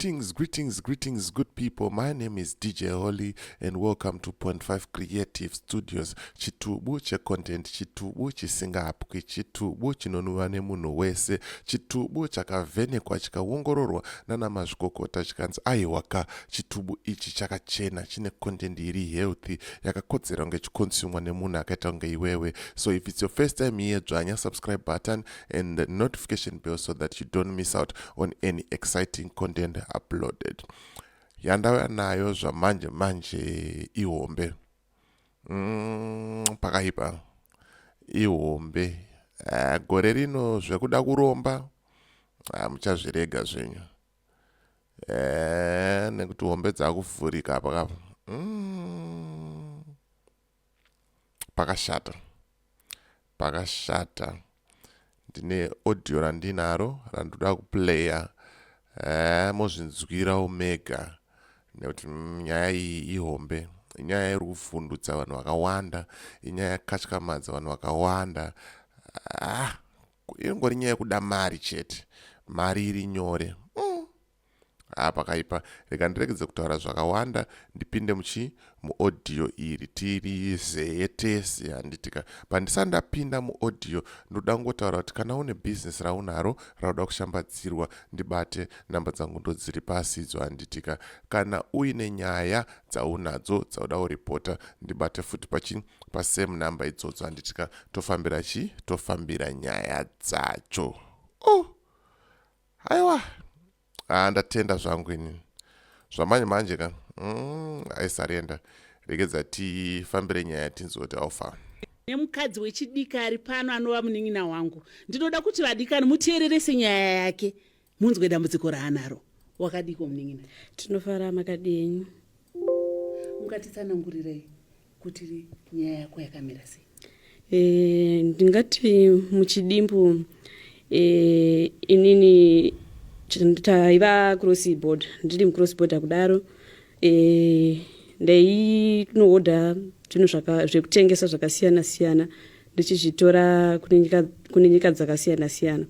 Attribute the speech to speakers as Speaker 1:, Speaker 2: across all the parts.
Speaker 1: Greetings, greetings, greetings, good people. My name is DJ Holly and welcome to Point 5 Creative Studios. Chitubu checontent, chitubu chisingapwi, chitubu chinonwiwa nemunhu wese, chitubu chakavhenekwa chikaongororwa nana mazvikokota chikanzi aiwa ka, chitubu ichi chakachena, chine content iri healthy, yakakodzera kunge chiconsumwa nemunhu akaita kunge iwewe. So if it's your first time here, dzvanya subscribe button and the notification bell so that you don't miss out on any exciting content uploaded. Yandauya nayo zvamanje manje ihombe. Pakaipa ihombe. Gore rino zvekuda kuromba muchazvirega zvenyu, nekuti hombe dzakuvhurika apa kapa. Pakashata, pakashata. Ndine audio randinaro randoda kuplaya, mozvinzwirawo mega, nekuti nyaya iyi ihombe. Inyaya iri kuvhundutsa vanhu vakawanda, inyaya yakatyamadza vanhu vakawanda. Ingori nyaya yekuda mari chete, mari iri nyore. Pakaipa. Rega ndiregedze kutaura zvakawanda, ndipinde muchi muaudio iri, tirizeye tese, handitika? Pandisati ndapinda muaudio, ndoda kungotaura kuti kana une bhizinesi raunaro rauda kushambadzirwa, ndibate. Namba dzangu ndo dziri pasi idzo, handitika? Kana uine nyaya dzaunadzo dzauda kuripota, ndibate futi pachi pasame namba idzodzo, handitika? Tofambira chi tofambira nyaya dzacho. Oh, haiwa, ah, ndatenda zvangu inini zvamanje manje ka. Aisarenda, regedza tifambire nyaya, tinzwe kuti aufa.
Speaker 2: Nemukadzi wechidiki ari pano anova munin'ina wangu, ndinoda kuti vadikani muteererese nyaya yake, munzwe dambudziko raanaro. Wakadiko, munin'ina?
Speaker 3: Tinofara, makadini?
Speaker 2: Ungatitsanangurirei kuti nyaya yako yakamira sei?
Speaker 3: Ndingati muchidimbu, inini taiva cross border. Ndiri mucross border kudaro, ndainohodha zvinhu zvekutengesa zvakasiyana siyana, ndichizvitora kune nyika dzakasiyana siyana.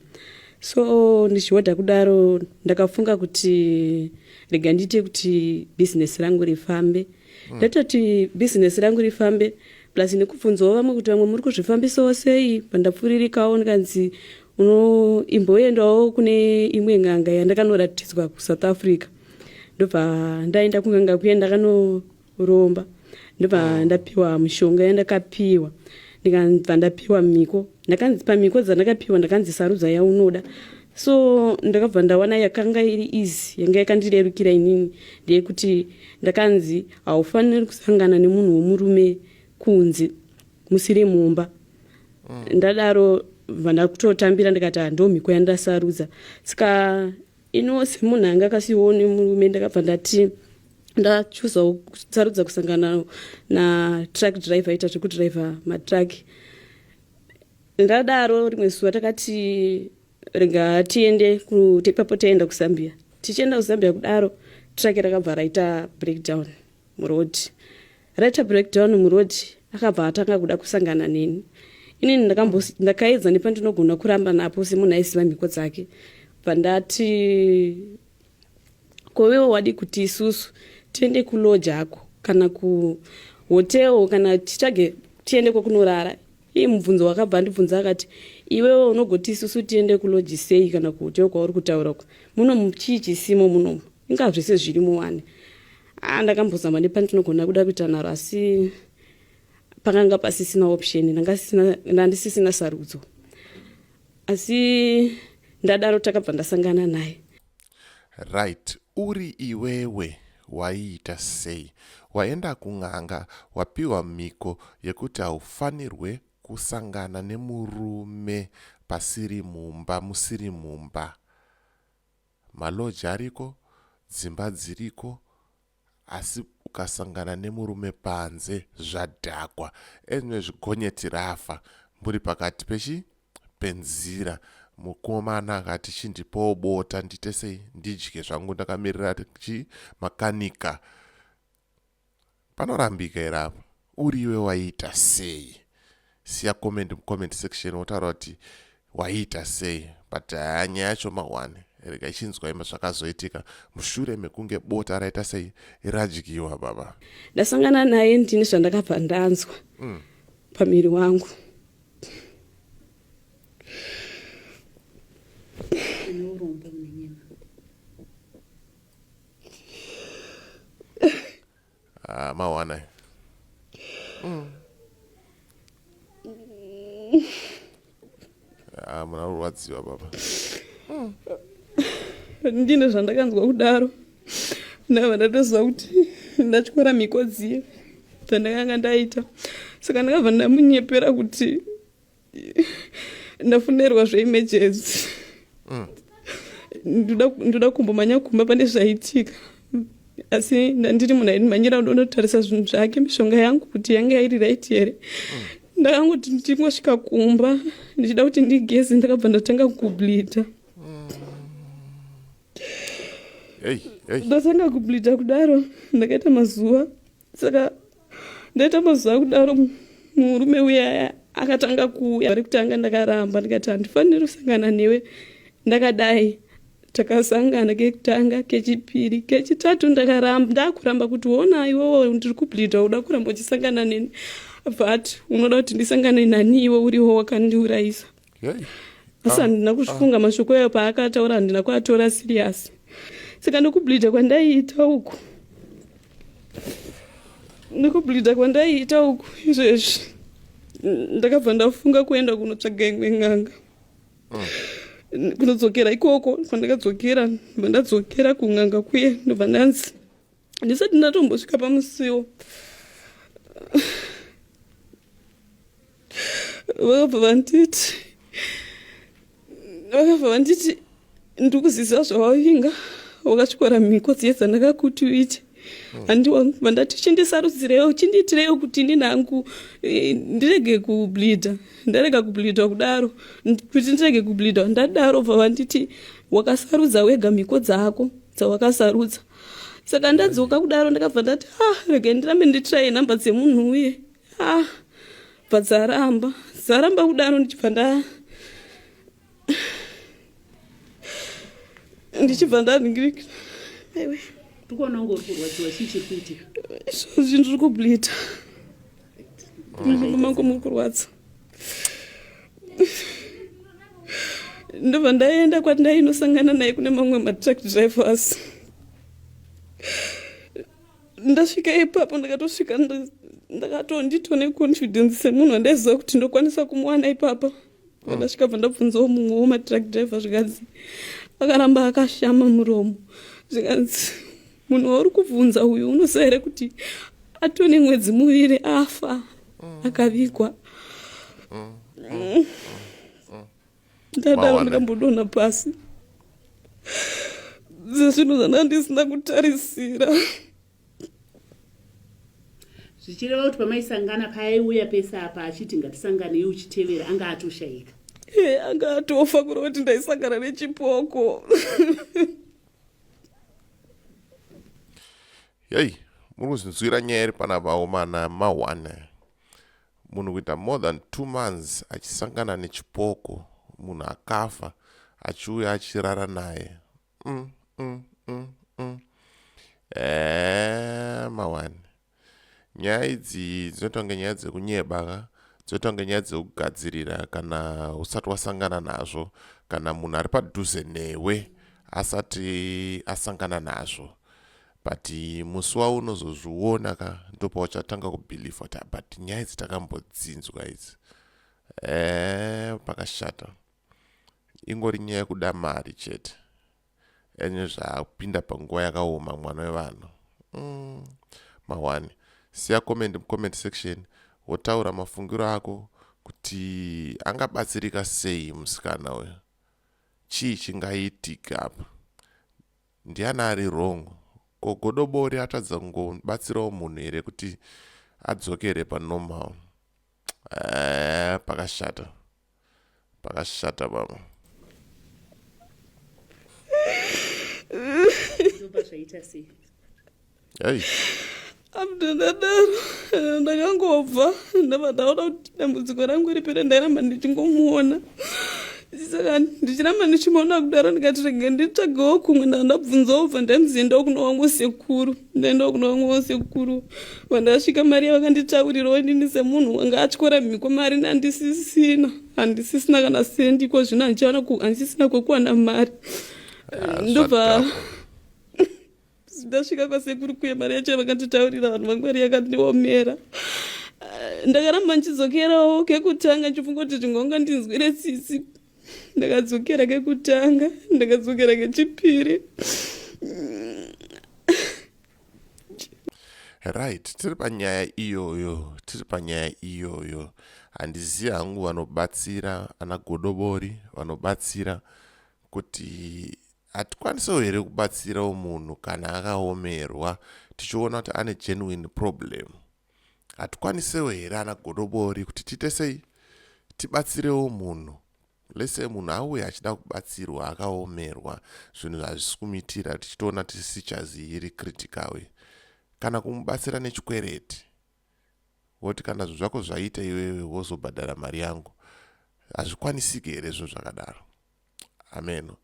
Speaker 3: So ndichihodha kudaro, ndakafunga kuti rega ndiite kuti bhizinesi rangu rifambe. Ndatoti bhizinesi rangu rifambe, plus nekubvunzawo vamwe kuti vamwe muri kuzvifambisawo sei, pandapfuririkawo ndikanzi imboendawo kune imwe n'anga yandakanoratidzwa kuSouth Africa. Ndobva ndaenda kun'anga kuye, ndakanoromba, ndobva ndapiwa mishonga yandakapiwa, ndikabva ndapiwa miko. Ndakanzi pamiko dzandakapiwa, ndakanzi sarudza yaunoda. So ndakabva ndawana yakanga iri easy, yanga yakandirerukira inini, ndeyekuti ndakanzi haufaniri kusangana nemunhu womurume kunze musiri mumba. Ndadaro bva ndakutotambira, ndikati ndo mhiko yandasarudza. Saka ino semunhu anga akasiyiwawo nemurume, ndakabva ndati ndachuzawo kusarudza kusangana natruck driver, ita zvekudhiraivha matruck. Ndadaro rimwe zuva takati rega tiende ipapo, taenda kuZambia. Tichienda kuZambia kudaro, truck rakabva raita breakdown muroad. Raita breakdown muroad, akabva atanga kuda kusangana neni. Inini ndakaedza nepandinogona kuramba napo semunhu aiziva mhiko dzake. Bva ndati, "Kowewo wadi kuti isusu tiende kulodge ako kana kuhotel kana titsvage tiende kwekunorara?" Iye mubvunzo wakabva andibvunza akati, "Iwewe unogoti isusu tiende kulodge sei kana kuhotel kwauri kutaura uko? Muno chii chisimo munomu? Inga zvese zvirimo wani." A, ndakambozama nepandinogona kuda kuita naro, asi pakanga pasisina option, ndandisisina sarudzo. Asi ndadaro takabva ndasangana naye.
Speaker 1: Right, uri iwewe waiita sei? Waenda kun'anga, wapiwa mhiko yekuti haufanirwe kusangana nemurume pasiri mumba, musiri mumba. Malodge ariko, dzimba dziriko, asi ukasangana nemurume panze zvadhakwa. Ezvimwe zvigonyeti rafa muri pakati pechi penzira. Mukomana akati, "Chindipawo bota ndiite sei, ndidye zvangu, ndakamirira chi makanika." Panorambika here apa? Uri iwe waiita sei? Siya comment mucomment section, wotaura kuti waiita sei. But haa, nyaya yacho mahwane. Rega ichinzwa imba zvakazoitika mushure mekunge bota raita sei radyiwa baba.
Speaker 3: Ndasangana naye ndini zvandakabva ndanzwa mm. pamiri wangu.
Speaker 1: Ah, mawana mm. Ah, muna kurwadziwa baba
Speaker 3: mm. Ndine zvandakanzwa kudaro ndabva ndatoziva kuti ndatyora mhiko dziye dzandakanga ndaita saka ndakabva ndamunyepera kuti ndafonerwa zveemergency mm. ndoda kumbomhanya kumba pane zvaitika asi ndandiri munhu aindimhanyira ndonotarisa zvinhu zvake mishonga yangu kuti yanga iri right here mm. ndakangoti ndingosvika kumba ndichida kuti ndigeze ndakabva ndatanga kubleeda mm. ndatanga kubleeda kudaro ndakaita mazuva saka ndaita mazuva kudaro murume uya akatanga kuuya rekutanga ndakaramba ndikati handifaniri kusangana newe ndakadai takasangana kekutanga kechipiri kechitatu ndakaramba ndakuramba kuti wona iwewo ndiri kubleeda uda kuramba uchisangana neni but unoda kuti ndisangane nani iwe uriwo wakandiurayisa asi handina kuzvifunga ah. mashoko ayo paakataura handina kuatora serious saka nekubleeda kwandaiita uku nekubleeda kwandaiita uku izvezvi ndakabva ndafunga kuenda kunotsvaga imwe n'anga mm. kunodzokera ikoko kwandakadzokera ndobva ndadzokera kun'anga kuye ndobva ndanzi ndisati ndatombosvika pamusiwo vakabva vanditi vakabva vanditi ndikuziziva zvawavinga wakatyora mhiko dziye dzandakakuti uite hmm. handiwa vandati chindisarudzireyo chindiitireyo kuti ini nangu eh, ndirege kubleeda ndarega kubleeda kudaro kuti ndirege kubleeda ndadaro bva vanditi wakasarudza wega mhiko dzako dzawakasarudza saka ndadzoka kudaro ndakabva ndati ah regai ndirambe nditraye nhamba dzemunhu uye ah bva dzaramba dzaramba kudaro ndichibva nda ndichibva ndaningirika
Speaker 2: aiwe ndikuona kunge uri kurwadziwa chii chiri kuitika
Speaker 3: izvozvi ndiri kubleeda muzvimbo mangu muri kurwadza ndobva ndaenda kwandainosangana naye kune mamwe matruck drivers ndasvika ipapo ndakatosvika ndakatonditone confidence semunhu wandaiziva kuti ndokwanisa kumuwana ipapa ndasvika bva ndabvunzawo mumwe wematruck driver zvikanzi akaramba akashama muromo zvikanzi munhu wauri kubvunza uyu unoziva here kuti atone mwedzi muviri afa mm. akavigwa mm. Mm. ndadaro ndikambodonha pasi zvezvinhu zvandanga ndisina kutarisira
Speaker 2: zvichireva kuti pamaisangana paaiuya pese apa achiti ngatisanganei uchitevera anga atoshaika
Speaker 3: e anga atofa kureva kuti ndaisangana nechipoko
Speaker 1: yei muri kuzinzwira nyaya iri panapa omana ma1 munhu kuita more than two months achisangana nechipoko munhu akafa achiuya achirara naye mm, mm, mm, mm. Eh, mawani nyaya idzi dzinoita kunge nyaya dzekunyeba ka dzinoita kunge nyaya dzekugadzirira kana usati wasangana nazvo kana munhu ari padhuze newe asati asangana nazvo but musi waunozozviona ka ndopauchatanga kubhilivha kuti ah, but nyaya idzi takambodzinzwa idzi eh, pakashata ingori nyaya yekuda mari chete ene zvaapinda panguva yakaoma mwana wevanhu mm, mahwani siya comment mucomment section wotaura mafungiro ako kuti angabatsirika sei musikana uyu chii chingaitika apa ndiani ari wrong ko godobori atadza kungobatsirawo munhu here kuti adzokere panormal eh, pakashata pakashata baba
Speaker 3: hey. After ndadaro ndakangobva ndabva ndaona kuti dambudziko rangu ripere ndairamba ndichingomuona Saka ndichiramba ndichimaona kudaro ndikati rega nditsvagewo kumwe ndandabvunzawo bva ndanzi endawo kuna wangu sekuru. Ndaendawo kuna wangu sekuru vandasvika mari yavakanditaurirawo inini semunhu wanga atyora mhiko mari nandisisina handisisina kana sendi iko zvino handichawana handisisina kwekuwana mari
Speaker 1: Ah,
Speaker 3: ndobva
Speaker 1: zvadhakwa.
Speaker 3: Ndasvika kwasekuru kuye mari yacho yavakanditaurira vanhu vangu mari yakandiomera. Eh, ndakaramba ndichidzokerawo kekutanga ndichifunga kuti zvimwe ungandinzwire tsitsi. Ndakadzokera kekutanga, ndakadzokera kechipiri.
Speaker 1: Right, tiri panyaya iyoyo, tiri panyaya iyoyo. Handizivi hangu vanobatsira ana godobori vanobatsira kuti Hatikwanisewo here kubatsirawo munhu kana akaomerwa tichiona kuti ane genuine problem? Hatikwanisewo here ana godobori kuti tiite sei tibatsirewo munhu? Let's say munhu auya achida kubatsirwa akaomerwa zvinhu hazvisi kumuitira tichitoona kuti sichazi iri critical kana kumubatsira nechikwereti woti kana zvinhu zvako zvaita iwewe wozobhadhara mari yangu hazvikwanisiki here zvinhu zvakadaro? Hameno.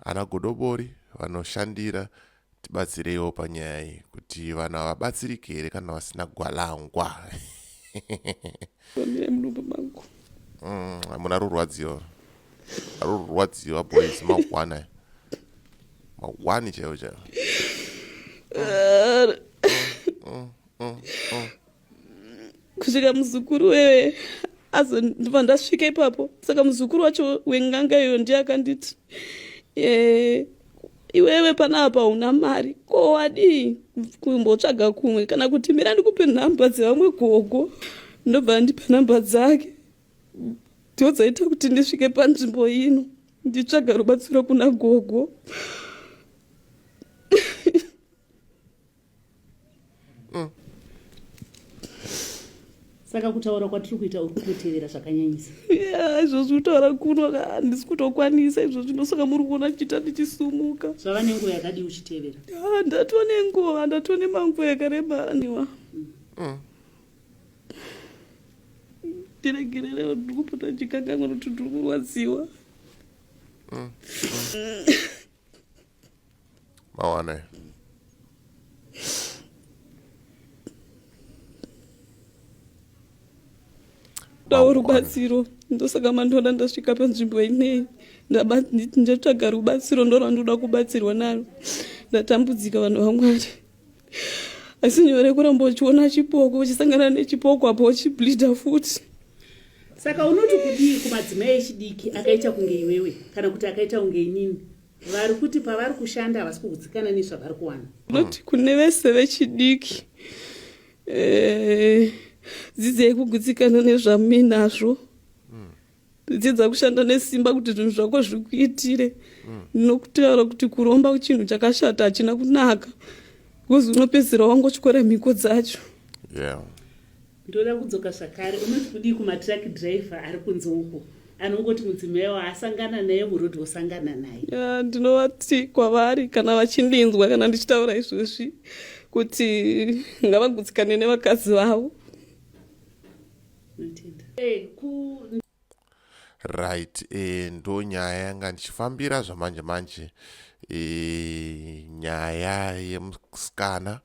Speaker 1: Ana godobori vanoshandira tibatsireiwo panyaya iyi kuti vanhu havabatsiriki here kana vasina gwalangwa.
Speaker 3: Vamire mudumbu mangu.
Speaker 1: Hamuna rurwadziwa. Rurwadziwa boys mahwana. Mahwani chaiwo chaiwo.
Speaker 3: Kusvika muzukuru wewe azondibva ndasvika ipapo saka muzukuru wacho weng'anga iyoyo ndiye akanditi eh, iwewe panapa una mari ko wadii kumbotsvaga kumwe kana kuti mira ndikupe nhamba dzevamwe gogo ndobva andipa nhamba dzake ndodzaita kuti ndisvike panzvimbo ino nditsvaga rubatsiro kuna gogo.
Speaker 2: Saka kutaura kwatiri kuita uri kutotevera zvakanyanyisa.
Speaker 3: Ya, izvozvi kutaura kuno ka, handisi kutokwanisa izvozvi ndosaka muri kuona ndichiita ndichisumuka.
Speaker 2: Zvava nenguva yakadii uchitevera?
Speaker 3: Ya, ndatova nenguva, ndatova nemanguva yakareba aniwa. Ndiregererewo ndiri kupota ndichikanganwa nokuti ndiri kurwadziwa.
Speaker 1: Mawana.
Speaker 3: Dawo rubatsiro ndosaka mandiona ndasvika panzvimbo ineyi ndatsvaga rubatsiro ndorwandoda kubatsirwa naro ndatambudzika vanhu vamwari asi nyore kuramba uchiona chipoko uchisangana nechipoko apo uchibleeda futi
Speaker 2: saka unoti kudii kumadzimai echidiki akaita kunge iwewe kana kuti akaita kunge inini vari kuti pavari kushanda havasi kugutsikana nezvavari kuwana
Speaker 3: Ndinoti kune vese vechidiki eh, dzidzai kugutsikana nezvamuinazvo dzidza kushanda nesimba kuti zvinhu zvako zvikuitire nokutaura kuti kuromba chinhu chakashata hachina kunaka because unopedzisira wangotyora mhiko dzacho
Speaker 1: Yeah.
Speaker 2: Ndoda kudzoka zvakare unoti kudii kumatruck driver ari kunze uko anongoti mudzimai waasangana naye muroad wosangana naye?
Speaker 3: Ya, ndinovati kwavari kana vachindinzwa kana ndichitaura izvozvi kuti ngavagutsikane nevakadzi vavo.
Speaker 2: Ndinotenda. Eh, ku
Speaker 1: Right eh, ndo nyaya yanga ndichifambira zvamanje manje eh, nyaya yemusikana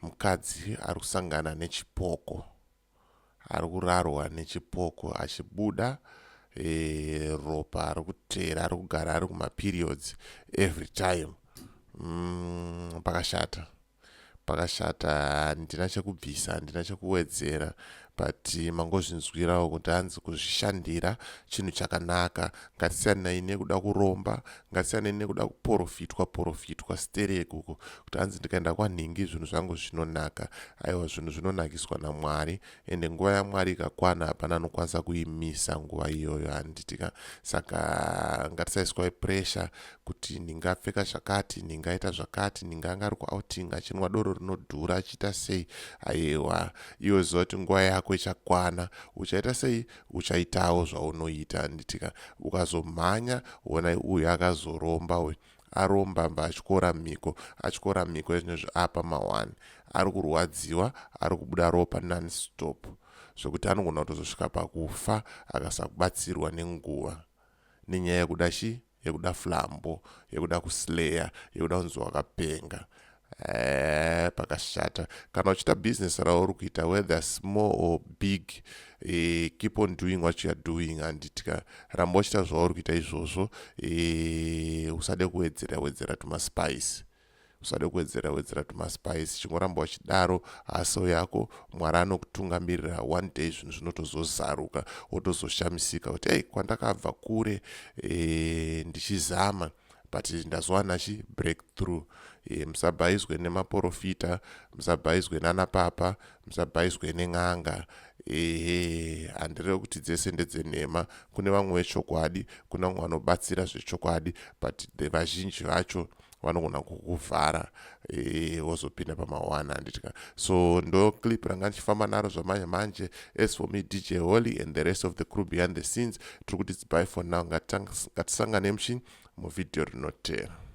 Speaker 1: mukadzi ari kusangana nechipoko ari kurarwa nechipoko achibuda eh, ropa ari kuteera ari kugara ari kumaperiods every time pakashata Pakashata handina chekubvisa handina chekuwedzera but mangozvinzwirawo kuti hanzi kuzvishandira chinhu chakanaka ngatisiyanai nekuda kuromba ngatisiyanai nekuda kuporofitwa porofitwa stereki uko kuti hanzi ndikaenda kwanhingi zvinhu zvangu zvinonaka aiwa zvinhu zvinonakiswa namwari ende nguva yamwari ikakwana hapana anokwanisa kuimisa nguva iyoyo handitika saka ngatisaiswai pressure kuti ndingapfeka zvakati ndingaita zvakati ndinganga ari kuouting achinwa doro rinodhura achiita sei ayewa iwe ziva kuti nguva yako ichakwana uchaita sei uchaitawo zvaunoita handitika ukazomhanya honai uyu akazoromba uyu aromba mba atyora mhiko atyora mhiko ezvinezvi apa mahwani ari kurwadziwa ari kubuda ropa nonstop zvekuti anogona kutozosvika pakufa akasabatsirwa nenguva. Nenyaya yekuda chi yekuda flambo, yekuda kusleya, yekuda kunzi wakapenga. Pakashata. Kana uchiita business rauri kuita, whether small or big, keep on doing what you are doing, handitika? Ramba uchiita zvauri kuita izvozvo. Usade kuwedzera wedzera tumaspice, usade kuwedzera wedzera tumaspice. Chingoramba uchidaro hustle yako. Mwari anokutungamirira. One day zvinhu zvinotozozaruka, wotozoshamisika kuti, "Ei, kwandakabva kure ndichizama, but ndazowana chi breakthrough." Musabhaizwe nemaprofita, musabhaizwe nanapapa, musabhaizwe nen'anga. Ehe, handirevi kuti dzese ndedzenhema. Kune vamwe vechokwadi, kune vamwe vanobatsira zvechokwadi, but vazhinji vacho vanogona kukuvhara, wozopinda pama1, handitika? So ndo clip ranga ndichifamba naro zvamanje manje. As for me, DJ Holly, and the rest of the crew behind the scenes, tiri kuti bye for now. Ngatisangane muchi muvhidhiyo rinotera.